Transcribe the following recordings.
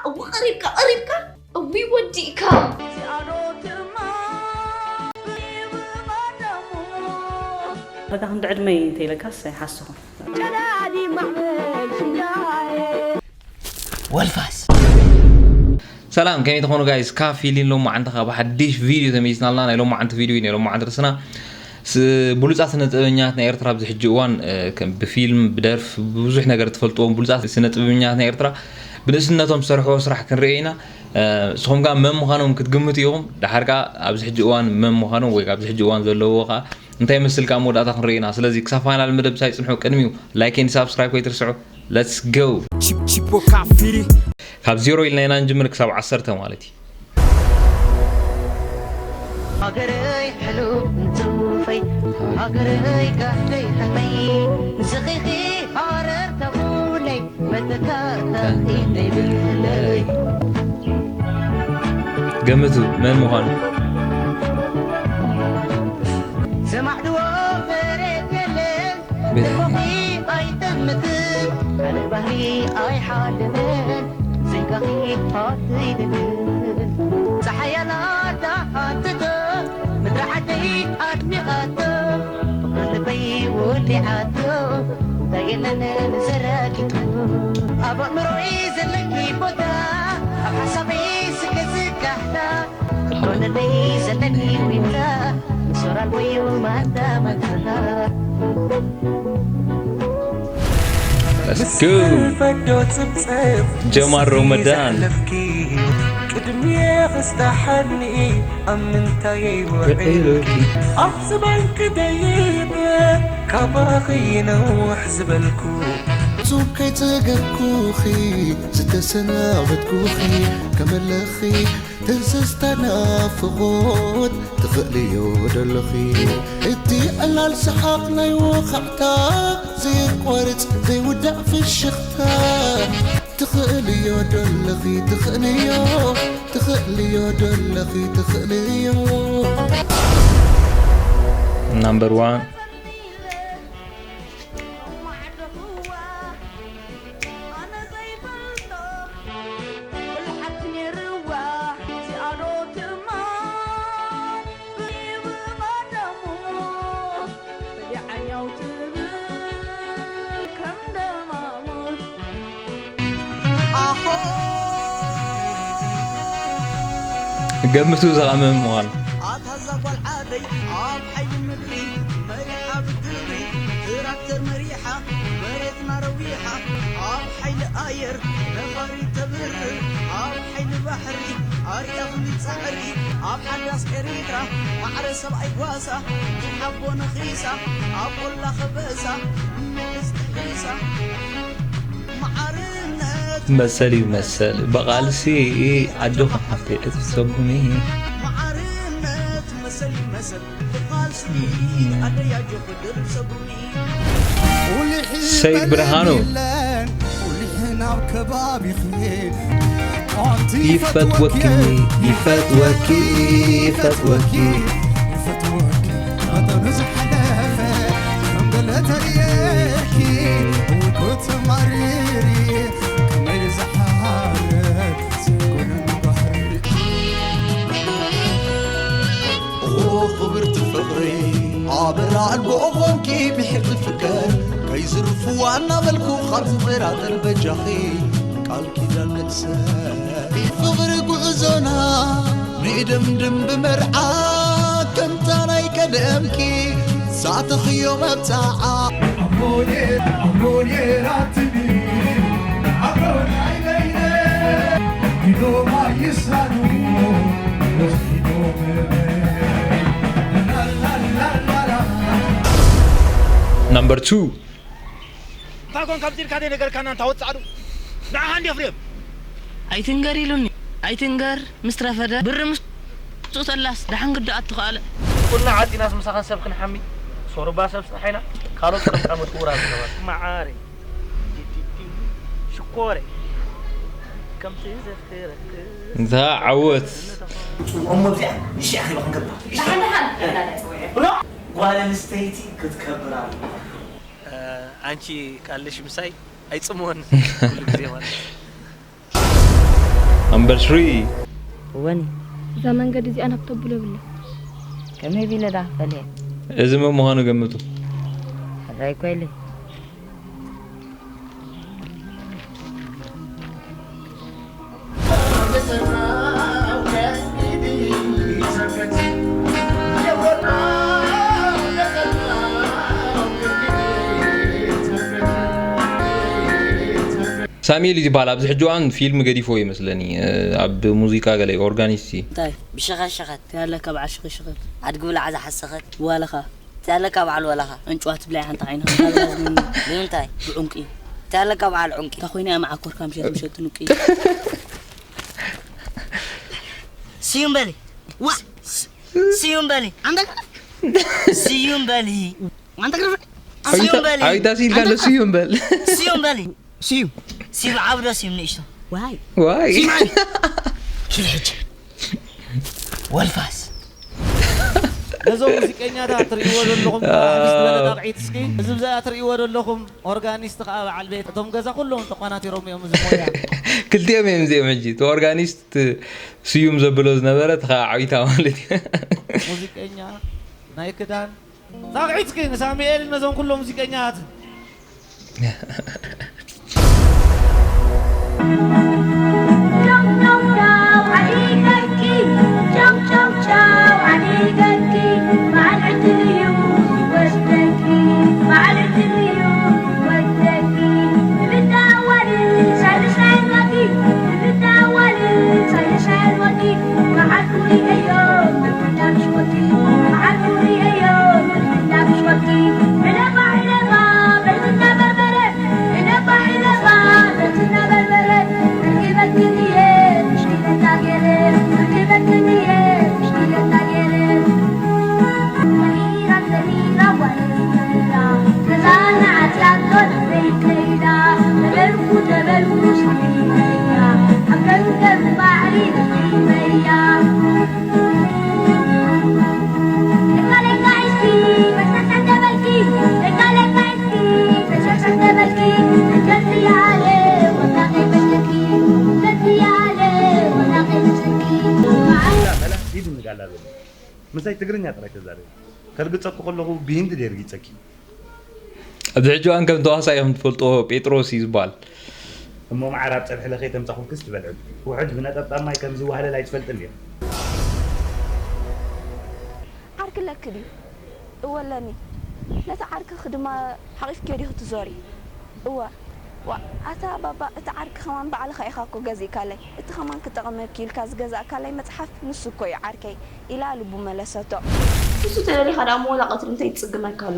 እው ቀሪብካ ቀሪብካ እዊ ወዲእካ። በቃ ክንዲ ዕድመይ እንተይለካስ ኣይሓስኹ። ወልፋስ ሰላም ከመይ ትኾኑ ጋይስ? ካፊሊን ሎማዓንቲ ካብ ሓድሽ ቪድዮ ተመይዝናልና። ናይ ሎማዓንቲ ቪድዮ እዩ። ናይ ሎማዓንቲ ርስና ስ- ብሉጻት ስነ ጥበበኛት ናይ ኤርትራ ኣብዚ ሕጂ እዋን እ፣ ከም ብፊልም ብደርፍ ብዙሕ ነገር ትፈልጥዎም ብሉጻት ስነ ጥበበኛት ናይ ኤርትራ ብንእስነቶም ዝሰርሕዎ ስራሕ ክንርኢ ኢና። እ፣ ንስኹም ከኣ መን ምዃኖም ክትግምቱ ኢኹም። ደሓር ከኣ ኣብዚ ሕጂ እዋን መን ምዃኖም ወይ ኣብዚ ሕጂ እዋን ዘለዎ ከኣ እንታይ ይመስል ከኣ መወዳእታ ክንርኢ ኢና። ስለዚ ክሳብ ፋይናል መደብ ሳይ ጽንሑ። ቅድሚኡ ላይክ ኤንድ ሳብስክራይብ ከይትርስዑ። Let's go። Chip Chipo Kafiri. ካብ ዜሮ ኢልና ኢና ንጅምር ክሳብ ዓሰርተ ማለት እዩ። ሃገረይ ሕሉፍ እንጽፈይ ሃገረይ ጋህደይ ሕመይ ዝኺኺ ሃረር ተቡለይ በተካታኺ ዘይብለይ ገምቱ መን ምዃኑ። ዘማዕድዎ መሬት የለን ብርኾኺ ኣይጠምትን ካልእ ባህሪ ኣይሓልምን ዘይካኺ ሃትይ ድብል ፀሓይ ኣላታ ሓትቶ ምድሪ ዓደይ ኣድሚቓቶ ፍቕሪ ልበይ ወሊዓቶ እንታይ የለን ዘረጊቱ ኣብ ኣእምሮይ ዘለኪ ቦታ ኣብ ሓሳበይ ስገ ዝጋሕታ ኮነለይ ዘለኒ ዊንታ ሶራል ወዩ ማታ ማታ Let's go። ፈዶ ጽብጽብ ጀማል ሮመዳን። ዘሕለፍኪ ቅድሚየ ክስታሓኒ ኣብ ምንታየይ ውዒልኪ ኣብ ዝባንኪ ደይበ ካባኺ ነውሕ ዝበልኩ ጹብ ከይጸገብኩኺ ዝተሰናበትኩኺ ከመለኺ ትንስስታ ናፍቖት ትኽእልዮ ደለኺ እቲ ዕላል ሰሓቕ ናይ ወኻዕታ ዘይቋርጽ ዘይውዳእ ፍሽኽታ ትኽእልዮ ደለኺ ትኽእልዮ ትኽእልዮ ደለኺ ትኽእልዮ ናምበር ዋን ገምቱ እዛ ኸኣ መን ምዃኑ። ኣታ እዛ ጓል ዓደይ ኣብ ሓይሊ ምድሪ መሪሓ ብግብሪ ትራክተር መሪሓ መሬትና ረዊሓ ኣብ ሓይሊ ኣየር ነፋሪት ተብርር ኣብ ሓይሊ ባሕሪ ኣርያኹኒ ጻዕሪ ኣብ ሓዳስ ኤሪትራ ማዕረ ሰብኣይ ጓሳ ሓቦ ነኺሳ ኣብ ቆላ ኸበሳ ምልስ ጥሒሳ መዓርነት መሰል እዩ መሰል ብቓልሲ ዓድኹም ሓፍተይ ዕጽፍ ሰጉሚ መዓርነት መሰል እዩ መሰል ብቓልሲ ኣደይ ኣጆኺ ድርብ ሰጉሚ ሰይድ ብርሃኑ ናብ ከባቢኺ ይፈትወኪ ይፈትወኪ ይፈትወኪ ይፈትወኪ መጠኑ ዝሓለፈ ከም ገለ ተርእየኪ ውኩት ማሪሪ ከመይ ዝሓርብ ዘይኮነን ባህሪ ኦ ክብርቲ ፍቕሪ ኣበራ ኣልቦ ኾንኪ ብሕር ዝፍቀር ከይዝርፍዋ እናበልኩ ካብ ዝጠራጠር በጃኺ ቃል ኪዳን ንእሰር ፍቕሪ ጉዕዞና ንእደምድም ብመርዓ ከምታ ናይ ቀደምኪ ሳተኽዮ መብፅዓ ኣሞኔራትኒ ኣቦናይ በይነ ኪዶማ ይሳኑ ወስኪዶም Number two. እንታይ ኮንካ ኣብዚልካ ዘይነገርካና እንታ ወጻዕዱ ንዓኻ እንዲ ኤፍሬም ኣይትንገር ኢሉኒ ኣይትንገር ምስ ረፈደ ብሪ ምስ ተላስ ደሓን ግዳኣት ተኸኣለ ቁና ዓጺናስ ምሳኸን ሰብ ክንሓሚ ሶርባ ሰብ ስራሕ ኢና ካልኦት ከም ዓመት ክቡራት ሰባት መዓረይ ሽኮረይ ከምቲ ዘፍቅረክ እንታይ ዓወት እሞ እዚኣ ንሽያ ኺባ ክንገብራ ደሓን ደሓን ኢልና ዳይ ጽውዒ ጓል ኣንስተይቲ ክትከብር ኣለዋ ኣንቺ ቃልሽ ምሳይ ኣይጽምወን ኩሉ ግዜ ማለት ኣምበር ስሪ። እወኒ። እዛ መንገዲ እዚኣ ናብ ተብሎ ብላ። ከመይ ቢለ ዳ ፈልየ? እዚ መን ምዃኑ ገምቱ። ሕራይ እኮ ኢለ። ሳሙኤል እዩ ዝበሃል። ኣብዚ ሕጂ እዋን ፊልም ገዲፎ ይመስለኒ። ኣብ ሙዚቃ ገለ ኦርጋኒስት እዩ። እንታይ ብሸኸሸኸት እንታይ ኣለካ በዓል ሽኽሽኽት ኣድጊ ብላዕ ዝሓሰኸት ዋለኻ እንታይ ኣለካ በዓል ወላኻ ዕንጭዋ ትብላያ ሓንቲ ዓይንኻ እንታይ ብላ ዝምኒ ብምንታይ ብዑንቂ እንታይ ኣለካ በዓል ዑንቂ እታ ኮይና እያ መዓኮርካ ምሸት ምሸት ትንቂ ስዩም በሊ ዋ ስዩም በሊ ኣንተ ስዩም በሊ ኣንተ ግርፍ ስዩም በሊ ዓዊታ ሲልካ ዶ ስዩም በል። ስዩም በሊ ስዩም ስዩም ዓብዶ ስዩም ንእሽቶ ዋይ ዋይ ሽልሕጅ ወልፋስ ነዞም ሙዚቀኛታት ትርእይዎ ዘለኹም ኣርቲስት በለ ጣቕዒት እስኪ እዚ ብዛ ትርእይዎ ዘለኹም ኦርጋኒስት ከዓ በዓል ቤት እቶም ገዛ ኩሎም ተቋናቲሮም እዮም እዚ ሞያ ክልቲኦም እዮም እዚኦም ሕጂ እቲ ኦርጋኒስት እቲ ስዩም ዘብሎ ዝነበረ እቲ ከዓ ዓዊታ ማለት እዩ ሙዚቀኛ ናይ ክዳን ጣቕዒት እስኪ ንሳሙኤል ነዞም ኩሎም ሙዚቀኛታት ምሳይ ትግርኛ ጥራይ ተዛረቢ። ከርግጸኩ ከለኹ ብሂንዲ ድየ ርጊጸኪ? ኣብዚ ሕጂ እዋን ከም ተዋሳኢ ከም ትፈልጥዎ ጴጥሮስ እዩ ዝበሃል። እሞ መዓር ኣብ ጸብሒ ለኸይ ተምጻኹልክስ ትበልዕሉ። ውሑድ ብነጠብጣብ ማይ ከም ዝዋህለል ኣይትፈልጥን ድየ? ዓርኪ ኣለኪ ድዩ? እወ ኣለኒ። ነቲ ዓርክኺ ድማ ሓቒፍክዮ ዲኺ ትዞሪ? እወ። ዋእ ኣታ ባባ እቲ ዓርኪ ከማን ባዕልኻ ኢኻ እኮ ገዚእካለይ። እቲ ከማን ክጠቕመኪ ኢልካ ዝገዛእካለይ መጽሓፍ ንሱ እኮ እዩ ዓርከይ ኢላ ልቡ መለሰቶ። ንሱ ተደሊኻ ደኣ እሞ ወላ ቀትሪ እንታይ ይጽግመካ ኣሎ?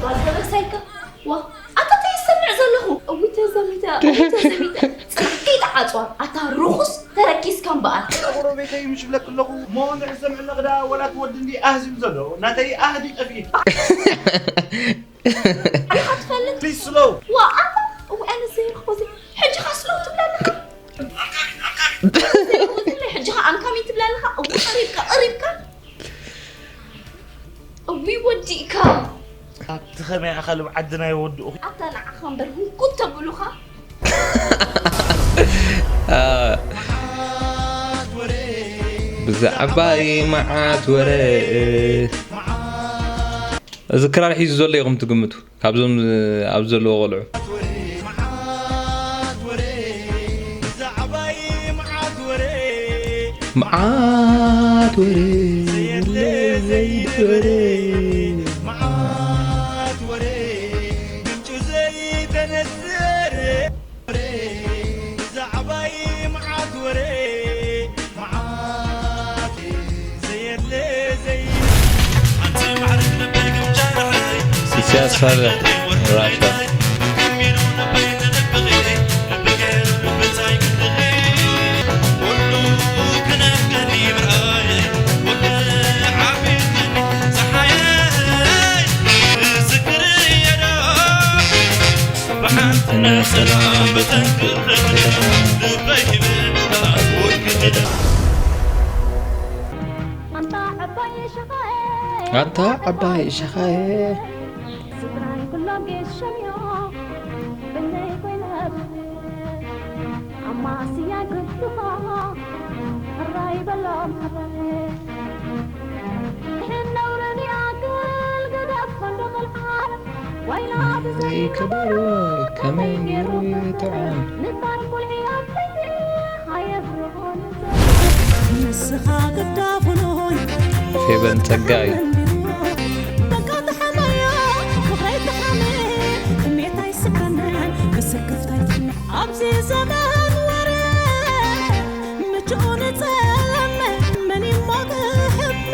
ጓል ደበሳይካ ዋ ኣታ እንታይ ይሰምዕ ዘለኹ? እውይ ተዘሚተ እውይ ተዘሚተ ጽናሕ ከይትዓጽዋ ኣታ ርኹስ ተረኪስካ እምበኣር። ጎረቤተይ ምሽ ብለክ ኣለኹ እሞ ንዕሰም ዕለቕ ደኣ ወላ ትወዲ እንዲ ኣህዚም ዘሎ ናተይ ኣህዲ ጠፊእ ዲኻ ትፈልጥ? ፕሊዝ ስሎው ዋ ኣታ እውይ ኣነ ዘይረኽቦ እዚ ሕጂ ኻ ስሎው ትብላ ኣለኻ? ዘይረኽቦ ዘሎ ሕጂ ኻ ኣምካሚ ትብላ ኣለኻ? እውይ ቀሪብካ ቀሪብካ እውይ ወዲእካ ኣቲ ኸመይ ኢኻ ልብ ዓድና ይወድኡ ኣታ ንዓኻ እምበር ህንኩት ተብሉኻ ብዛዕባይ መዓት ወረ እዚ ክራር ሒዙ ዘሎ ኢኹም ትግምቱ ካብዞም ኣብዚ ዘለዎ ቆልዑ መዓት ወረ ዘይወረ ዘይወረ ኢሳያስ ፋለ ራሻ ኣንታ ዓባይ ሸኻየ ስድራይ ኩሎም ጌስ ሸሚዮ ብነይ ኮይና ከበሮ ከመይ ገይሩ ይጥዕም። ንስኻ ግዳፉኖይ ፌበን ጸጋይ። በቃ ተሓማዮ ፍቕረይ ተሓመ ጥሜት ኣይስምዓንን ክስክፍታ ይትነ ኣብዚ ዘመን ወረ ምችኡ ንጸለመ መን ይሞግሕመ።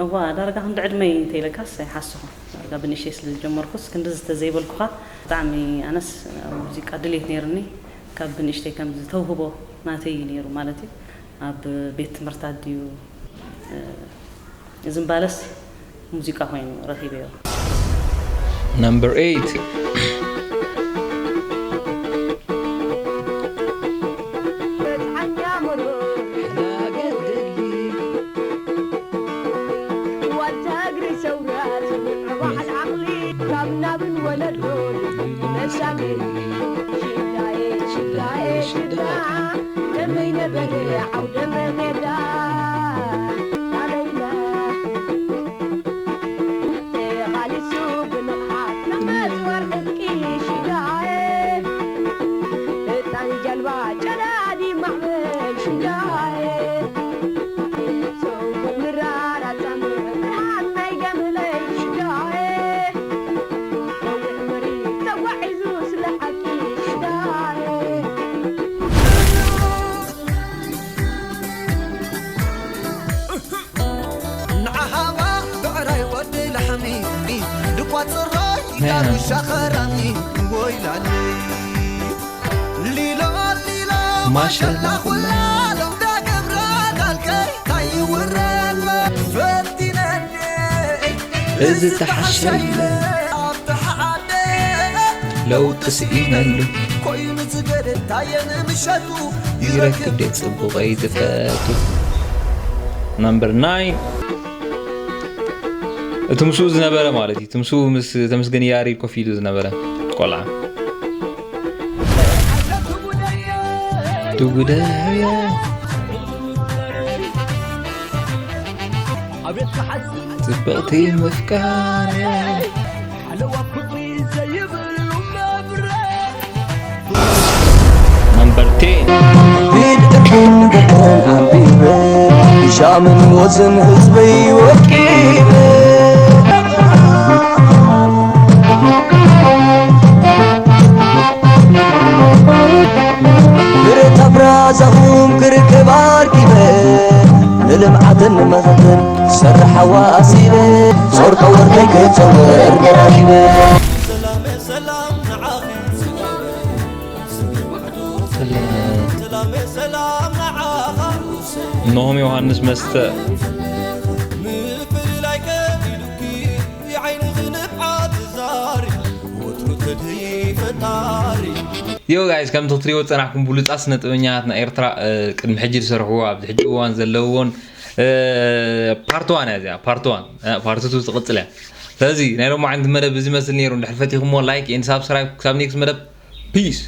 እዋ ዳርጋ ክንዲ ዕድመይ እንተይለካስ ኣይሓስኹ ዳርጋ ብንእሽተይ ስለ ዝጀመርኩስ ክንዲ ዝተዘይበልኩኻ ብጣዕሚ ኣነስ ኣብ ሙዚቃ ድሌት ነይርኒ ካብ ብንእሽተይ ከም ዝተውህቦ ናተይ እዩ ነይሩ ማለት እዩ ኣብ ቤት ትምህርታት ድዩ ዝምባለስ ሙዚቃ ኮይኑ ረኺበዮ። Number eight. እዚ ተሓሸለ ለውጢ ስኢነሉ ኮይኑ ዝገደታየን ምሸቱ ይረክብ ደይ ጽቡቐይ ዝፈቱ። Number nine። እቲ ምስኡ ዝነበረ ማለት እዩ። እቲ ምስኡ ምስ ተመስገን ያሬድ ኮፍ ኢሉ ዝነበረ ቆልዓ። ትጉደያ ጽብቕቲ ምፍቃር። Number ten. ቢድዕን ብድዕን ኣንቢበ ሻምን ወዝን ህዝበይ ወቂበ ብረታ ብራዛኹም ክርከብ ኣርኪበ ንልምዓትን ንመኸተን ዝሰርሕ ኣዋሲበ ጾርቀ ወርቀይ ክጸውር ደራሪበ እነሆም ዮሃንስ መስተ ዮ ጋይስ ከምቲ ክትሪእዎ ዝጸናሕኩም ብሉጻት ስነ ጥበበኛታት ናይ ኤርትራ ቅድሚ ሕጂ ዝሰርሕዎ ኣብዚ ሕጂ እዋን ዘለውዎን ፓርት ዋን እያ እዚኣ ፓርት ዋን ፓርት ቱ ትቕጽል እያ ስለዚ ናይ ሎም ዓይነት መደብ እዚ መስል ነይሩ እንድሕር ፈቲኹሞ ላይክ ኤንድ ሳብስክራይብ ክሳብ ኔክስት መደብ ፒስ